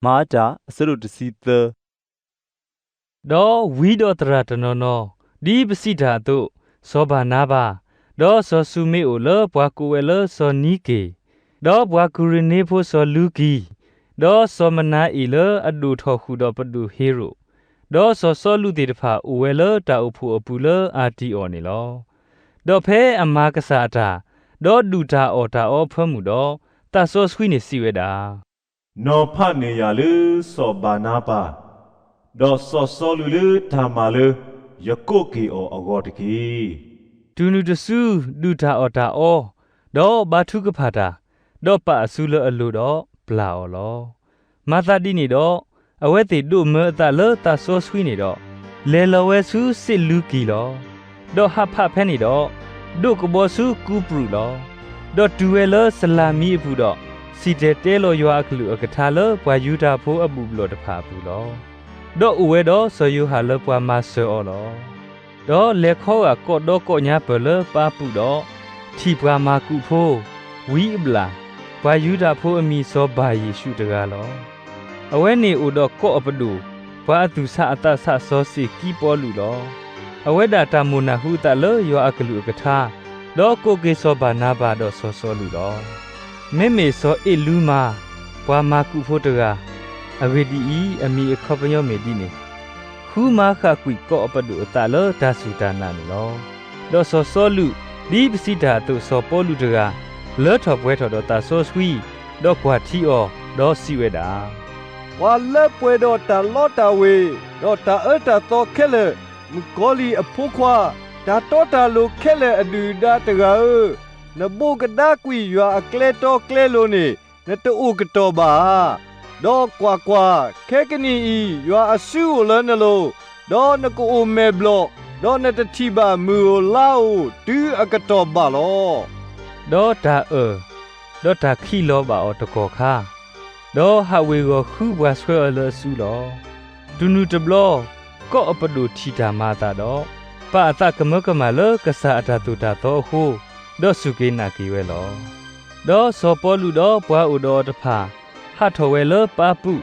မၤအတၢ် အဆၢဒိၣ်တဆံသၢ. ဒီးဝံဒီးသရၣ်တနီၤနီၤ, ဒ်ပစံးတၢ်အသိး, စီၤဘၤနါဘၤ, ဒီးစီၤၡူမ့အိၣ်လၢပှၤကိးဝဲလၢစီၤနံက့ၤ, ဒီးပှၤကူၤရ့နံဖိစီၤလူကံ, ဒီးစီၤမနၤအ့ၣ်လၢအဒိၣ်ထီၣ်ဃုာ်ဒီးပဒိၣ်ဟ့ရိာ်, ဒီးစီၤစီလူးသ့ၣ်တဖၣ် အိၣ်ဝဲလၢတၢ်အိၣ်ဖှိၣ်အပူၤလၢအၤတံအီၤန့ၣ်လီၤ. ဒီးဖဲအမၤကစၢ်အတၢ်, ဒီးဒုၣ်တၢ်အီၣ်တၢ်အီအဖၢမုၢ်ဒီး, သးစီဆှံန့ၣ်စံးဝဲဒၣ်, နီၤဖးန့ၢ်ယၤလၢစီၤဘၤနါဘၤ, ဒီးစီၤစီလူးလၢတၢ်မၤလၢယကိးက့ၤအီၤအဂီၢ်တက့ၢ်. တုၤနုၤတစုဒုၣ်တၢ်အီၣ်တၢ်အီ, ဒီးဘါထုကဖၣ်တၢ်, ဒီးပာ်အစုလၢအလိၤဒီးပျၢ်အီၤလီၤ. မၤသးဒ်န့ၣ်ဒီး, အဝဲသ့ၣ်ဒိးမၢအသးလၢသးစီဆှံန့ၣ်ဒီး, လဲၤလီၤဝဲဆူစ့းလူကံလီၤ. ဒီးဟးဖးဖဲန့ၣ်ဒီး, ဒိးကဘီဆူကူပရူးလီၤ. ဒီးတုၤဝဲလၢစလၤမံအပူၤဒီး, စံၣ်တဲၤတဲလီၤယွၤအကလုၢ်အကထါလၢပှၤယူဒၤဖိအဘူၣ်ဘျီၣ်တဖၣ်အပူၤလီၤ. ဒီးအိၣ်ဝဲဒီးစီၤယိၤဟၣ်လၢပှၤမၤစၢၤအီၤလီၤ. ဒီးလဲၤခီဂာ်ကိးဒီကိးညါပၢၢ်လၢပၢ်ပူးဒီး, ထံၣ်ပှၤမၢ်ကူးဖိ, ဝံအဘျၣ်, ပှၤယူဒၤဖိအမံၤစီၤဘၤယ့ၣ်ၡူးတဂၤလီၤ. အဝဲန့ၣ်အိၣ်ဒီးကိးအပဒိၣ်, ပှၤအသူၣ်ဆးအသးဆးစီၤစ့းကံပီလူးလီၤ. အဝဲဒၣ်တၢ်မိၣ်နၢ်ဟူအသးလၢယွၤအကလုၢ်အကထါ, ဒီးကိးက့ၤစီၤဘၤနါဘၤဒီးစီၤစီလူးလီၤ. မ့မ့ၢ်စီၤအ့ၣ်လူမၤ, ပှၤမၢ်ကူးဖိတဂၤ, အဂ့ၢ်ဒ်အံၤ, အမံၤအခီပညီမ့ၢ်ဒ်န့ၣ်, ဃုမၤဃၣ်ကွံာ်ကိးအပဒိၣ်အသးလၢတၢ်စူၢ်တၢ်နာ်န့ၣ်လီၤ. ဒီးစီၤစီလူး, ဒ်ပစံးတၢ်အသိးစီၤပီလူးတဂၤ, လၢထီၣ်ပှဲၤထီၣ်ဒီးသးစီဆှံ, ဒီးကွၢ်ထံအီၤ, ဒီးစံးဝဲဒၣ်, ပှၤလၢပှဲၤဒီးတၢ်လီတၢ်ဝ့ၤ, ဒီးတၢ်အၢတၢ်သီခဲလၢာ်, မုၣ်ကီၤလံၢ်အဖိခွါ, တၢ်တီတၢ်လိၤခဲလၢာ်အဒုၣ်အဒါတဂၤဧၢ, နဘိးကဒါကွံာ်ယွၤအကျဲတီကျဲလိၤန့ၣ်, နတအိၣ်ကတီၢ်ဘၣ်ဧါ. ဒီးကွၢ်ကွၢ်, ခဲကနံၣ်အံၤယွၤအစုအိၣ်လၢနလိၤ, ဒီးနကအိၣ်မဲာ်ဘျီၣ်, ဒီးနတထံၣ်ဘၣ်မုၢ်ဧိၤလါဧိၤတုၤအကတီၢ်ဘၣ်လီၤ. ဒီးတၢ်အၢၣ်, ဒီးတၢ်ခံးလီၤဘၣ်အီၤတကီၢ်ခါ, ဒီးဟးဝ့ၤဂီၤဃုပှၤဆှၢအၢလၢအစုလီၤ. တုၤနုၤတဘျီ, ကိးအပဒိၣ်ထံၣ်တၢ်မၤအသးဒီး, ပာ်အသးကမၢကမၣ်လၢကစၢ်အတၢ်သိၣ်တၢ်သီအဃိ, ဒီးစူၢ်က့ၤနာ်က့ၤဝဲလီၤ. ဒီးစီၤပီလူးဒီးပှၤအိၣ်ဒီးအီၤတဖၣ်, ဟးထီၣ်ဝဲလၢပၢ်ပူး,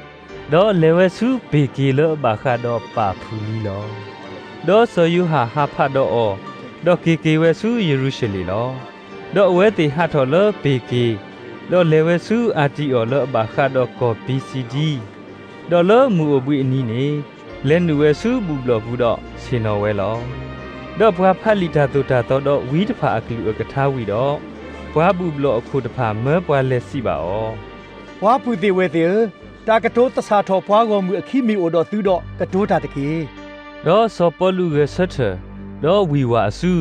ဒီးလဲၤဝဲဆူပ့ၢ်က့ၤလၢအဘၣ်ဃးဒီးပၢ်ဖူလံလီၤ. ဒီးစီၤယိၤဟၣ်ဟးဖးဒီးအီၤ, ဒီးက့ၤက့ၤဝဲဆူယရူၤၡလ့ၣ်လီၤ. ဒီးအဝဲသ့ၣ်ဟးထီၣ်လၢပ့ၢ်က့ၤ, ဒီးလဲၤဝဲဆူအၤတံအီၤလၢအဘၣ်ဃးဒီးကီၢ်ပံစံဒံ, ဒီးလၢမုၢ်အိၣ်ဘှံးအနံၤန့ၣ်, လဲၤနုာ်ဝဲဆူဘူၣ်ဘျီၣ်ပူၤဒီးဆ့ၣ်နီၤဝဲလီၤ. ဒီးပှၤဖးလံာ်တၢ်သိၣ်တၢ်သီဒီးဝံတဖၣ်အကလုၢ်အကထါဝံၤဒီး, ပှၤဘူၣ်ဘျီၣ်အခိၣ်တဖၣ်မၢပှၤလဲၤစံးဘၣ်အီၤ, ပှၤဖုၣ်သ့ၣ်ဝဲၢ်သ့ၣ်ဧၢ, တၢ်ကတိၤသဆၣ်ထီၣ်ပှၤဂီၢ်မုၢ်အခံမ့ၢ်အိၣ်ဒီးသုဒီးကတိၤတၢ်တက့ၢ်. ဒီးစီၤပီလူးဂဲၤဆၢထၢၣ်, ဒီးဝံၢ်ဝးအစု,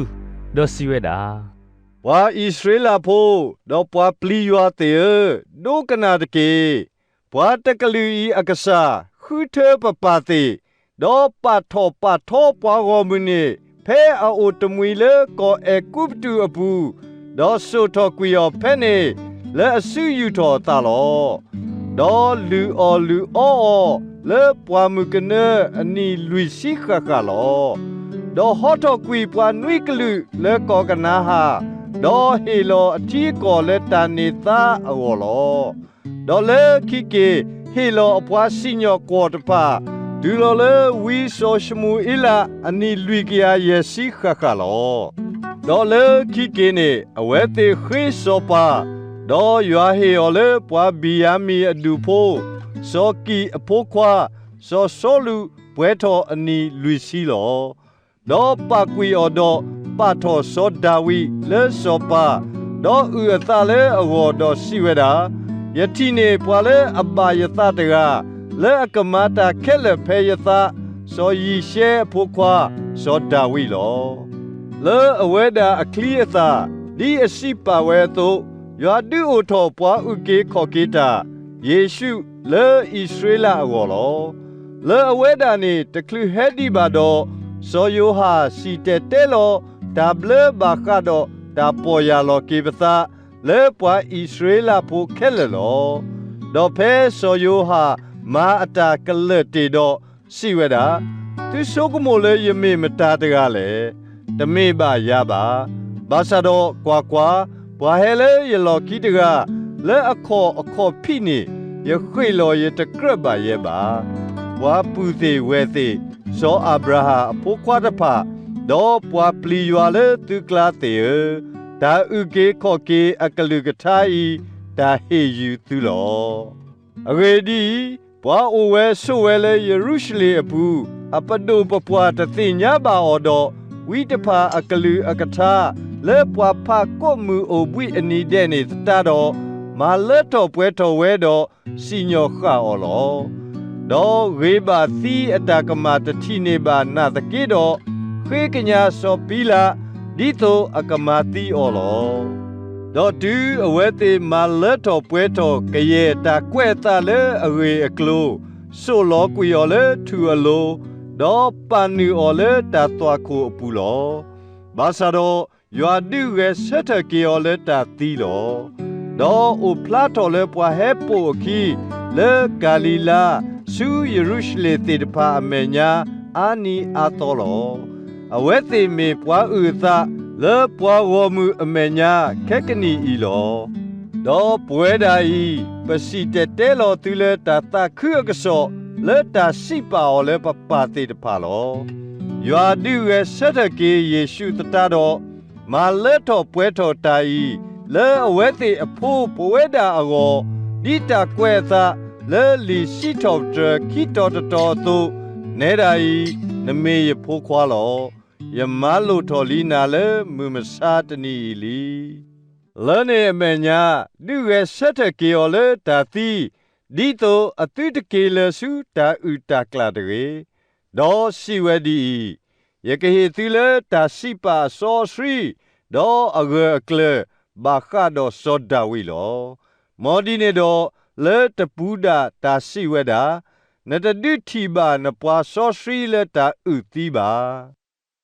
ဒီးစံးဝဲဒၣ်, ပှၤအံၣ်စရ့လးဖိ, ဒီးပှၤပျံၤယွၤသ့ၣ်ဧၢ, ဒိကနၣ်တက့ၢ်. ပှၤတကလုာ်အံၤအကစၢ်, ဃုထၢပပၢ်သ့ၣ်, ဒီးပာ်ထီၣ်ပာ်ထီပှၤဂီၢ်မုၢ်န့ၣ်, ဖဲအအိၣ်တမှံၤလၢကီၢ်အဲၤကူပတူးအပူၤ, ဒီးစိာ်ထီၣ်ကွံာ်အီၤဖဲန့ၣ်, လၢအစုယူာ်ထီၣ်အသးလီၤ. ဒီးလုၢ်အီၣ်လုၢ်အီအီၤလၢပှၢ်မုၢ်ကနၢအနံၣ်လွံၢ်ဆံဃၣ်ဃၣ်လီၤ. ဒီးဟီထီၣ်ကွံာ်ပှၤနွံကလုာ်လၢကီၢ်ကနၤဧၣ်, ဒီးဟ့ၣ်လီၤအထံအကီၢ်လၢတၢ်န့ၢ်သါအဂီၢ်လီၤ. ဒီးလၢခံက့ၤဟ့ၣ်လီၤအပှၤစံၣ်ညီၣ်ကွီၢ်တဖၣ်, တုၤလီၤလၢဝံစီၤၡမူၤအ့လးအနံၣ်လွံၢ်ကယၤယဲၢ်ဆံဃၣ်ဃၣ်လီၤ. ဒီးလၢခံက့ၤန့ၣ် အဝဲသ့ၣ်ဃ့စီၤပၤ, ဒီးယွၤဟ့ၣ်အီၤလၢပှၤဘံၣ်ယၤမံၣ်အဒူၣ်ဖိ, စီၤကံၢ်အဖိခွါ, စီၤစီလူးပှဲၤထီၣ်အနံၣ်လွံၢ်ဆံလီၤ. ဒီးပာ်ကွံာ်အီၤဒီးပာ်ထီၣ်စီၤဒၤဝံးလၢစီၤပၤ, ဒီးအုၣ်အသးလၢအဂီၢ်ဒီးစံးဝဲဒၣ်, ယထံၣ်န့ၢ်ပှၤလၢအဘၣ်ယသးတဂၤ, လၢအကမၤတၢ်ခဲလၢာ်ဖဲယသး, စီၤယံၤၡဲအဖိခွါ, စီၤဒၤဝံးလီၤ. လၢအဝဲဒၣ်အချံအသၣ်, ဒ်အစံးပာ်ဝဲအသိး, ယွၤဒုးအိၣ်ထီၣ်ပှၤအုၣ်က့ၤခီၣ်က့ၤတၢ်, ယ့ၣ်ၡူးလၢအံၣ်စရ့လးအဂီၢ်လီၤ. လၢအဝဲဒၣ်န့ၣ်တချုးဟဲဒံးဘၣ်ဒီး, စီၤယိၤဟၣ်စံၣ်တဲၤတဲလီၤတၢ်ဘျၢဘၣ်ဃးဒီးတၢ်ပီၢ်ယၢ်လီၤက့ၤပသးလၢပှၤအံၣ်စရ့လးဖိခဲလၢာ်လီၤ. ဒီးဖဲစီၤယိၤဟၣ်မၤအတၢ်ကလၢၢ်တ့ၢ်ဒီးစံးဝဲဒၣ်, သုဆိကမိၣ်လၢယမ့ၢ်မတၤတဂၤလဲၣ်. တမ့ၢ်ဘၣ်ယၤဘၣ်. ဘၣ်ဆၣ်ဒီးကွၢ်ကွၢ်, ပှၤဟဲလၢယလီၢ်ခံတဂၤ, လၢအခီၣ်အခီၣ်ဖံးန့ၣ် ယဃ့ၢ်လီၤယတကြၢးဘၣ်ယဲဘၣ်. ပှၤပုၢ်သ့ၣ်ဝဲၢ်သ့ၣ်, စီၤအၤဘြၤဟၣ်အဖိခွါတဖၣ်, ဒီးပှၤပျံၤယွၤလၢသုကျါသ့ၣ်ဧၢ, တၢ်အုၣ်က့ၤခီၣ်က့ၤအကလုၢ်ကထါအံၤ တၢ်ဟ့ၣ်ယုာ်သုလီၤ. အဂ့ၢ်ဒ်အံၤ, ပှၤအိၣ်ဝဲဆိးဝဲလၢယရူၤၡလ့ၣ်အပူၤ, အပဒိၣ်ပပှၢ်တသ့ၣ်ညါဘၣ်အီၤဒီး, ဝံတဖၣ်အကလုၢ်အကထါ လၢပှၤဖးကိးမုၢ်အိၣ်ဘှံးအနံၤဒဲးန့ၣ်သတးဒီး, မၤလၢထီၣ်ပှဲၤထီၣ်ဝဲဒီးစံၣ်ညီၣ်ဃၣ်အီၤလီၤ. ဒီးဂ့ၤဘၣ်သံအတၢ်ကမၣ်တထံၣ်န့ၢ်ဘၣ်နာ်သက့ဒီး, ဃ့ကညးစီၤပံလး, ဒ်သိးအကမၤသံအီၤလီၤ. ဒီးတုၤအဝဲသ့ၣ်မၤလၢထီၣ်ပှဲၤထီၣ်ကယဲၢ်တၢ်ကွဲးအသးလၢအဂ့ၢ်အကျိၤ, စိာ်လီၤကွံာ်အီၤလၢထူၣ်အလိၤ, ဒီးပာ်နုာ်အီၤလၢတၢ်သွၣ်ခိၣ်အပူၤလီၤ. ဘၣ်ဆၣ်ဒီးယွၤဒုးဂဲၤဆၢထၢၣ်က့ၤအီၤလၢတၢ်သံလီၤ. ဒီးအိၣ်ဖျါထီၣ်လၢပှၤဟဲပိာ်အခံ, လၢကၤလံၤလါ, ဆူယရူၤၡလ့ၣ်သ့ၣ်တဖၣ်အမဲာ်ညါ, အါနံၤအါသီလီၤ. အဝဲသ့ၣ်မ့ၢ်ပှၤအုၣ်အသးလၢပှၤဂီၢ်မုၢ်အမဲာ်ညါခဲကနံၣ်အံၤလီၤ. ဒီးပဝဲဒၣ်အံၤ, ပစံၣ်တဲၤတဲလီၤသုလၢတၢ်သးခုအကစီၣ်, လၢတၢ်စံးပာ်အီၤလၢပပၢ်သ့ၣ်တဖၣ်လီၤ. ယွၤဒုးဂဲၤဆၢထၢၣ်က့ၤယ့ၣ်ၡူးသတးဒီး, မၤလၢထီၣ်ပှဲၤထီၣ်တၢ်အံၤ, လၢအဝဲသ့ၣ်အဖိပဝဲဒၣ်အဂီၢ်, ဒ်တၢ်ကွဲးအသးလၢလံာ်စံးထီၣ်ပတြၢၤခံတီၤတတီၤအသိး, နဲဒၣ်အံၤ, နမ့ၢ်ယဖိခွါလီၤ. ယမၤလိာ်ထီၣ်လံနၤလၢမုၢ်မဆါတနံၤအံၤလံ. လၢန့ၣ်အမဲာ်ညါ, ဒုးဂဲၤဆၢထၢၣ်က့ၤအီၤလၢတၢ်သံ, ဒ်သိးအသုတက့ၤလၢၤဆူတၢ်အုၣ်တၢ်ကျၢ်တဂ့ၤ. ဒီးစံးဝဲဒ်အံၤ, ယကဟ့ၣ်သုလၢတၢ်စံးပာ်အစီအဆှံ, ဒီးအဂၢၢ်အကျၢၤ, ဘၣ်ဃးဒီးစီၤဒၤဝံးလီၤ. မ်ဒ်န့ၣ်ဒီး, လၢတပူၤဒၣ်တၢ်စံးဝဲဒၣ်, နတဒုးထံၣ်ဘၣ်နပှၤစီဆှံလၢတၢ်အုၣ်သံဘၣ်.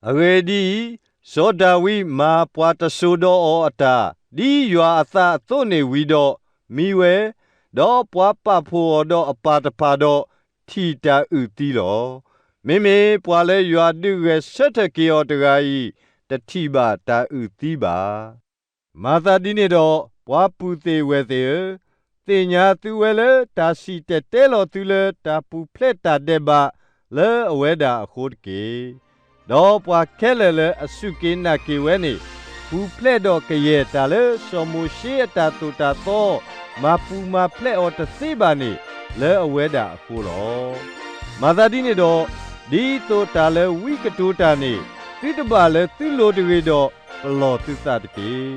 အဂ့ၢ်ဒ်အံၤ, စီၤဒၤဝံးမၤပှၤတစိၤဒီးအီၤအတၢ်, ဒ်ယွၤအသးအသိးန့ၣ်ဝံၤဒီး, မံဝဲ, ဒီးပှၤပာ်ဖှိၣ်အီၤဒီးအပၢ်တဖၣ်ဒီး, ထံၣ်တၢ်အုၣ်သံလီၤ. မ့မ့ၢ်ပှၤလၢယွၤဒုးဂဲၤဆၢထၢၣ်က့ၤအီၤတဂၤအံၤ, တထံၣ်ဘၣ်တၢ်အုၣ်သံဘၣ်. မၤသးဒ်န့ၣ်ဒီး, ပှၤပုၢ်သ့ၣ်ဝဲၢ်သ့ၣ်ဧၢ, သ့ၣ်ညါသုဝဲလၢတၢ်စံၣ်တဲၤတဲလီၤသုလၢတၢ်ပူၤဖျဲးတၢ်ဒဲးဘးလၢအဝဲဒၣ်အဃိတက့ၢ်. ဒီးပှၤခဲလၢာ်လၢအစူၢ်က့ၤနာ်က့ၤဝဲန့ၣ်, ပူၤဖျဲးဒီးကယဲၢ်တၢ်လၢစီၤမိၤၡ့အတၢ်သိၣ်တၢ်သီ မၤပူၤမၤဖျဲးအီၤတသ့ဘၣ်န့ၣ် လၢအဝဲဒၣ်အဃိလီၤ. မၤသးဒ်န့ၣ်ဒီး, ဒ်သိးတၢ်လၢဝံကတိၤတၢ်န့ၣ်, သုတဘၣ်လၢသုလိၤတဂ့ၤဒီး, ပလီၢ်သုသးတက့ၢ်.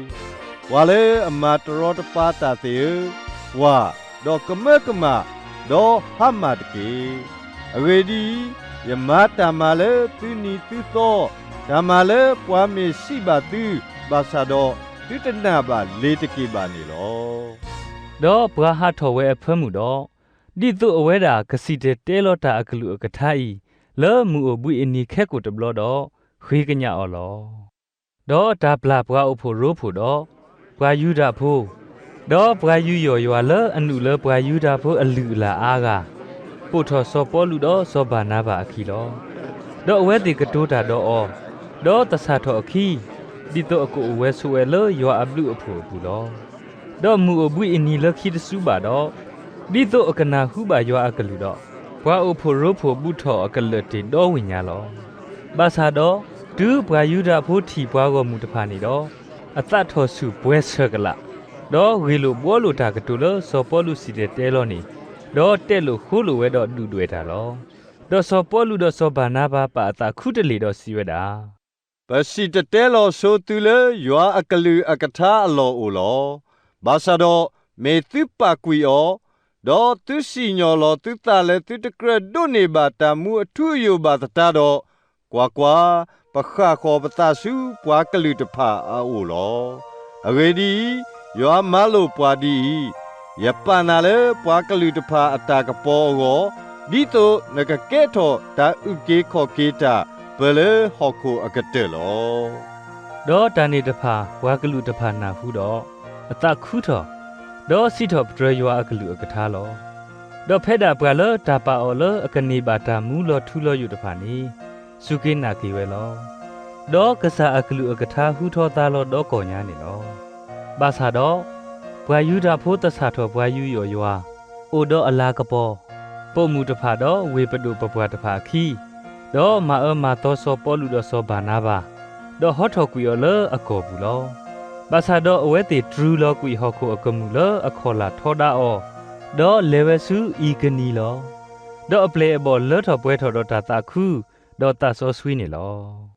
ပှၤလၢအမၤတရီတပါတၢ်သ့ၣ်ဧၢ, ကွၢ်, ဒီးကမၢကမၣ်, ဒီးဟါမၢ်တက့ၢ်. အဂ့ၢ်ဒ်အံၤ, ယမၤတၢ်မၤလၢသုနံၤသုသီ, တၢ်မၤလၢပှၤမ့ၢ်စံးဘၣ်သု, ဘၣ်ဆၣ်ဒီးသုတနာ်ဘၣ်လ့ၤတက့ၢ်ဘၣ်န့ၣ်လီၤ. ဒီးပှၤဟးထီၣ်ဝဲအဖၢမုၢ်ဒီး, ဒ်သိးအဝဲဒၣ်ကစံၣ်တဲၤတဲလီၤတၢ်အကလုၢ်အကထါအံၤ, လၢမုၢ်အိၣ်ဘှံးအနံၤခဲကိာ်တဘျီဒီး, ဃ့ကညးအီၤလီၤ. ဒီးတၢ်ပျၢ်ပှၤအိၣ်ဖှိၣ်ရိဖှိၣ်ဒီး, ပှၤယူဒၤဖိ, ဒီးပှၤယူးယီၣ်ယွၤလၢအနုာ်လၢပှၤယူဒၤဖိအလုၢ်အလၢ်အါဂၤ, ပိာ်ထီၣ်စီၤပီလူးဒီးစီၤဘၤနါဘၤအခံလီၤ. ဒီးအဝဲသ့ၣ်ကတိၤတၢ်ဒီးအီၤ, ဒီးသဆၣ်ထီၣ်အခံ, ဒ်သိးအကအိၣ်ဝဲဆိးဝဲလၢယွၤအဘျုးအဖှိၣ်အပူၤလီၤ. ဒီးမုၢ်အိၣ်ဘှံးအနံၤလၢခံတစုဘၣ်ဒီး, ဒ်သိးအကနၢ်ဟူဘၣ်ယွၤအကလုၢ်ဒီး, ပှၤအိၣ်ဖှိၣ်ရိဖှိၣ်ဘူၣ်ထီၣ်အကလၢာ်တ့ၢ်ဒီဝ့ၢ်ညါလီၤ. ဘၣ်ဆၣ်ဒီး, တုၤပှၤယူဒၤဖိထံၣ်ပှၤဂီၢ်မုၢ်တဖၣ်န့ၣ်ဒီး, အသးထီၣ်ဆူၣ်ပှဲၤဆၢကလး, ဒီးဂ့ၢ်လိာ်ဘှီလိာ်တၢ်ကတိၤလၢစီၤပီလူးစံၣ်တဲၤတဲလီၤန့ၣ်, ဒီးတဲာ်လိာ်ဃိလိာ်ဝဲဒီးဒုၣ်ဒွဲၣ်တၢ်လီၤ. ဒီးစီၤပီလူးဒီးစီၤဘၤနါဘၤပာ်အသးခူတလ့ၢ်ဒီးစံးဝဲဒၣ်, ပစံၣ်တဲၤတဲလီၤဆိသုလၢယွၤအကလုၢ်အကထါအလီၢ်အိၣ်လီၤ. ဘၣ်ဆၣ်ဒီး, မ့ၢ်သုပာ်ကွံာ်အီၤ, ဒီးသုစံၣ်ညီၣ်လီၤသုသးလၢသုတကြၢးဒိးန့ၢ်ဘၣ်တၢ်မူအထူအယိာ်ဘၣ်သတးဒီး, ကွၢ်ကွၢ်, ပဃၣ်ဃီၤပသးဆူပှၤကလုာ်တဖၣ်အအိၣ်လီၤ. အဂ့ၢ်ဒ်အံၤ, ယွၤမၤလိာ်ပှၤဒ်အံၤ, ယပာ်နၤလၢပှၤကလုာ်တဖၣ်အတၢ်ကပီၤအဂီၢ်, ဒ်သိးနကကဲထီၣ်တၢ်အုၣ်က့ၤခီၣ်က့ၤတၢ်ပၢၢ်လၢဟီၣ်ခိၣ်အကတၢၢ်လီၤ. ဒီးတၢ်န့ၣ်တဖၣ်ပှၤကလုာ်တဖၣ်နၢ်ဟူဒီး, အသးခူထီၣ်, ဒီးစံးထီၣ်ပတြၢၤယွၤအကလုၢ်အကထါလီၤ. ဒီးဖဲဒၣ်ပှၤလၢတၢ်ပာ်အီၤလၢအကန့ၢ်ဘၣ်တၢ်မူလီၤထူလီၤယိာ်တဖၣ်န့ၣ်, စူၢ်က့ၤနာ်က့ၤဝဲလီၤ. ဒီးကစၢ်အကလုၢ်အကထါဟူထီၣ်သါလီၤဒီကီၢ်ညါန့ၣ်လီၤ. ဘၣ်ဆၣ်ဒီး, ပှၤယူဒၤဖိသဆၣ်ထီၣ်ပှၤယူးယီၣ်ယွၤ, အိၣ်ဒီးအလၤကပီၤ, ပိာ်မုၣ်တဖၣ်ဒီးဝ့ၢ်ပဒိၣ်ပပှၢ်တဖၣ်အခံ, ဒီးမၤအၢမၤသီစီၤပီလူးဒီးစီၤဘၤနၤဘၤ, ဒီးဟီထီၣ်ကွံာ်အီၤလၢအကီၢ်ပူၤလီၤ. ဘၣ်ဆၣ်ဒီးအဝဲသ့ၣ်တြူလီၤကွံာ်ဟီၣ်ခိၣ်အကမူၣ်လၢအခီၣ်လာ်ထီဒါအီၤ, ဒီးလဲၤဝဲဆူအံၤကနံၤလီၤ. ဒီးအပျဲၢ်အဘီၣ်လၢထီၣ်ပှဲၤထီၣ်ဒီးတၢ်သးခု, ဒီးသးစီဆှံန့ၣ်လီၤ.